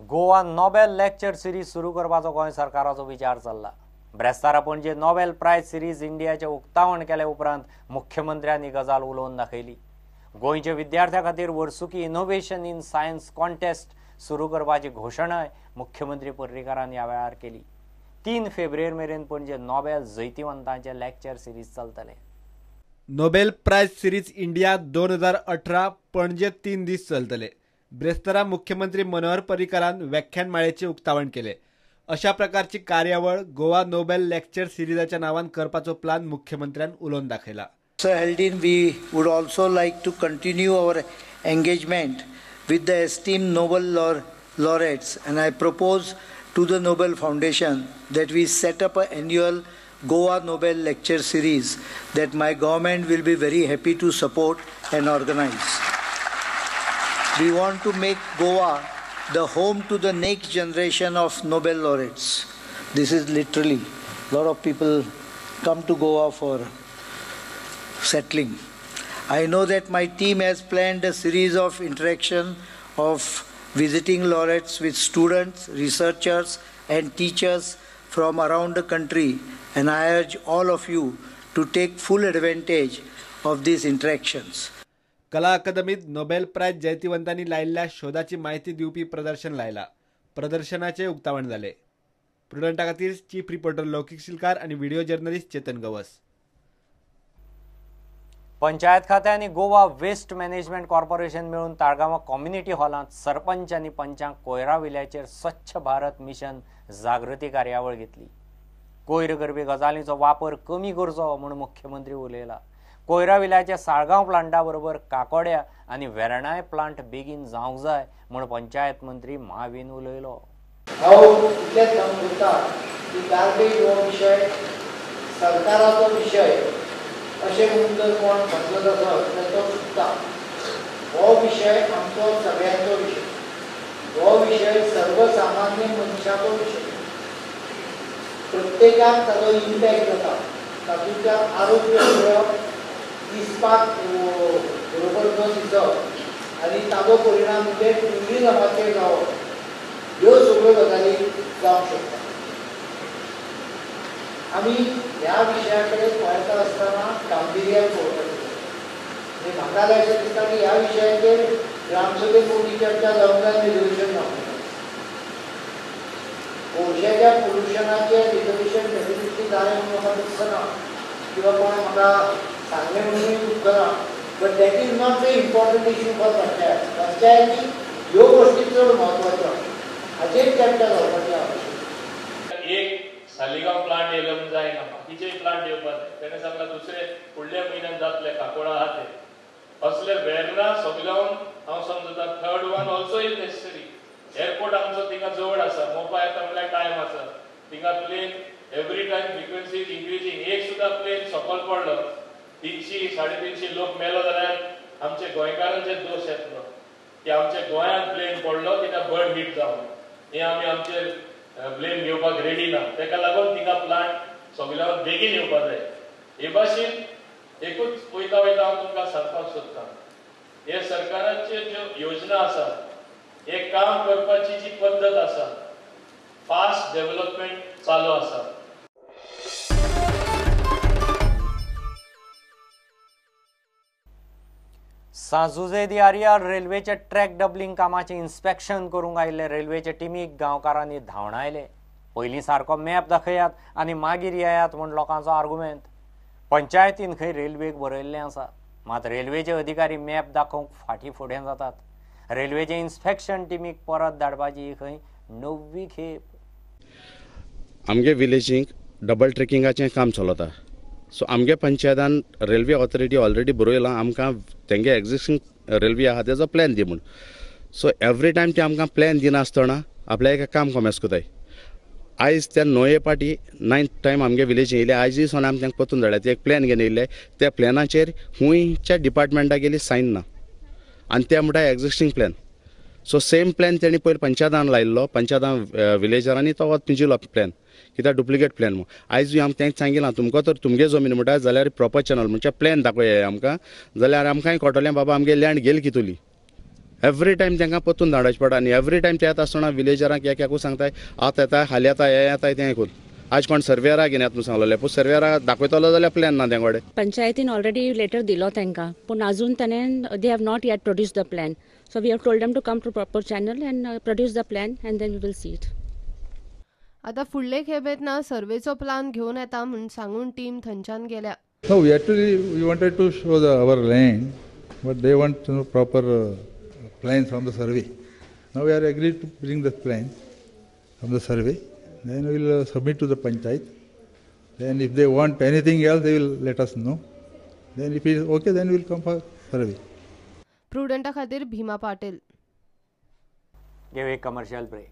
Goa Nobel lecture series सुरू करपाचो गोंय सरकाराचो विचार चल्ला। ब्रेस्तारा पणजे नोबेल प्रायज सिरीज इंडियाचें उक्तावण केले उपरांत मुख्यमंत्र्यांनी गजाल उलोवन दाखयली। गोंयच्या विद्यार्थ्यां खातीर वर्सुकी इनोव्हेशन इन सायन्स कॉन्टेस्ट सुरू करपाची घोशणाय मुख्यमंत्री पर्रीकारान ह्या वेळार केली। 3 फेब्रुवारी मेरेन पणजे नोबेल जैतिवंतांचे लेक्चर सिरीज चलतले। Nobel prize series India 2018 Panaji 3 दीस चलतले। ब्रेस्तारा मुख्यमंत्री मनोहर पर्रीकारान व्याख्यानमाळेचे उक्तावण केले। अशा प्रकारची कार्यावळ गोवा नोबेल लेक्चर सिरीजाच्या नावान करपाचो प्लान मुख्यमंत्र्यान उलोवन दाखयला। Sir Haldin, we would also like to continue our engagement with the esteemed Nobel laureates, and I propose to the Nobel Foundation that we set up an annual Goa Nobel Lecture Series that my government will be very happy to support and organize. We want to make Goa the home to the next generation of Nobel laureates. This is literally, a lot of people come to Goa for settling. I know that my team has planned a series of interaction of visiting laureates with students, researchers and teachers from around the country, and I urge all of you to take full advantage of these interactions. कला अकादमीत Nobel prize जैतिवंतांनी लायिल्ल्या शोधाची माहिती दिवपी प्रदर्शन लायला। प्रदर्शनाचे उक्तावण जाले। प्रुडंटा खातीर chief reporter लौकिक शिलकार आणि व्हिडिओ जर्नलिस्ट चेतन गवस। पंचायत खातें आनी गोवा वेस्ट मॅनेजमेंट कॉर्पोरेशन मेळून ताळगांव कम्युनिटी हॉलांत सरपंच आनी पंचांक कोयरा विल्याचेर स्वच्छ भारत मिशन जागृती कार्यावळ घेतली। कोयर करपी गजालींचो वापर कमी करचो म्हूण मुख्यमंत्री उलयला। कोयरा विल्याच्या साळगांव प्लांटा बरोबर काकोड्या आनी वेरणाय प्लांट बेगीन जावंक जाय म्हूण पंचायत मंत्री माविन उलयलो। हांव इतलेंच सांगूंक सोदता की गार्बेज हो विशय सरकाराचो विशय अशें म्हणून जर कोण समजत आसत जाल्यार तो चुकता। हो विशय आमचो सगळ्यांचो विशय, हो विशय सर्वसामान्य मनशाचो विशय। प्रत्येकाक ताजो इम्पॅक्ट जाता, तातूंतल्यान आरोग्य मेळप, दिसपाक बरोबर न दिसप आनी ताजो परिणाम म्हणजे ट्युरिजमाचेर जावप, ह्यो सगळ्यो गजाली जावंक शकता। आमी ह्या विशया कडेन पळयता आसतना गांभिर्यान पळोवपाक जाय। म्हाका अशें दिसता की ह्या विशयाचेर ग्रामसभेत मोठी चर्चा जावंक जाय, रिजोल्युशन जावंक जाय। कोळशाच्या पोल्युशनाचें रिजोल्युशन डेफिनेटली जालें म्हणून म्हाका दिसना किंवा कोणें म्हाका सांगलें म्हणून दुखना, but that is not the important issue for panchayat. पंचायती ह्यो गोश्टी चड म्हत्वाच्यो, हाचेर चर्चा जावपाची आवश्यक। एक सालिगांव प्लांट येयलो म्हूण जायना, बाकीचे प्लांट येवपाक जाय। तेणें सांगलां दुसरे फुडल्या म्हयन्यान जातले, काकोडा आहा ते असले वेर्ना सगल्यान हांव समजता third one also is necessary. Airport आमचो थिंगा जवळ आसा, मोपा येता म्हणल्यार टायम आसा, थिंगा plane every time frequency is increasing. एक सुद्दां प्लेन सकयल पडलो 300 350 लोक मेलो जाल्यार आमचे गोंयकारांचे दोश येतलो की आमच्या गोंयांत प्लेन पडलो कित्याक बर्ड हीट जावन। हे आमी आमचे ब्लेम घेवपाक रेडी ना, तेका लागून थिंगा प्लांट सगल्यान बेगीन येवपाक जाय। हे भाशेन एकूच वयता वयता हांव तुमकां सांगपाक सोदता, हे सरकाराच्यो ज्यो योजना आसा, हे काम करपाची जी पद्दत आसा, फास्ट डेव्हलपमेंट चालू आसा। सांजुजे दी आरियाल रेल्वेचे ट्रॅक डबलिंग कामाचें इन्स्पेक्शन करूंक आयिल्ले रेल्वेचे टिमीक गांवकारांनी धांवडायले। पयलीं सारको मॅप दाखयात आनी मागीर येयात म्हूण लोकांचो आर्गुमेंत। पंचायतीन खंय रेल्वेक बरयल्लें आसा, मात रेल्वेचे अधिकारी मॅप दाखोवंक फाटीं फुडें जातात। रेल्वेचे इन्स्पेक्शन टिमीक परत धाडपाची ही खंय 9वी खेप। आमगे विलेजींक डबल ट्रेकिंगाचें काम चलता। सो आमगे पंचायतान रेल्वे ऑथॉरिटी ऑलरेडी बरयलां आमकां तेंगे एग्जिस्टींग रेल्वे आहा तेजो प्लॅन दी म्हूण। सो एवरी टायम ते आमकां प्लॅन दिनासतना आपल्या एक काम कोमेस कोताय। आयज त्या 9 पाटी 9th time आमगे विलेज येयले, आयजूय सोन आमी तांकां परतून धाडल्या। ते एक प्लॅन घेवन येयले, त्या प्लॅनाचेर खुंयच्या डिपार्टमेंटाक गेली सायन ना आनी ते म्हणटा existing plan. So same plan तेणी पयर पंचायतान लायिल्लो, पंचायतान विलेजरांनी तो पिंजिल्लो प्लॅन कित्याक डुप्लिकेट प्लॅन म्हूण। आयजूय आमी तांकां सांगिलां तुमकां तर तुमगे जमीन म्हणटा जाल्यार प्रॉपर चॅनल म्हणजे प्लॅन दाखोवया आमकां, जाल्यार आमकांय कळटलें बाबा आमगे लँड गेल कितुली। एवरी टायम तांकां परतून धाडचें पडटा आनी एवरी टायम ते येता आसतना विलेजरांक एक एकू सांगताय, आतां येता, हालीं येता, हें येता, तें करून. आज कोण सर्वेयराक घेवन येता म्हूण सांगलेलें, पूण सर्वेयराक दाखयतलो जाल्यार प्लॅन ना तें कडेन. पंचायतीन ऑलरेडी लेटर दिलो तांकां, पूण अजून ताणें they have not yet produce the plan. So we have told them to come to proper channel and produce the plan and then we will see it. आतां फुडले खेप येतना सर्वेचो प्लान घेवन येता म्हूण सांगून टीम थंयच्यान गेल्या. No, we actually we wanted to show our land, but they want to know proper plans from the survey. Now we are agreed to bring the plan from the survey. Then we will submit to the panchayat. Then if they want anything else, they will let us know. Then if it is okay, then we will come for survey. प्रुडंटा खातीर भीमा पाटील. घेऊ एक commercial break.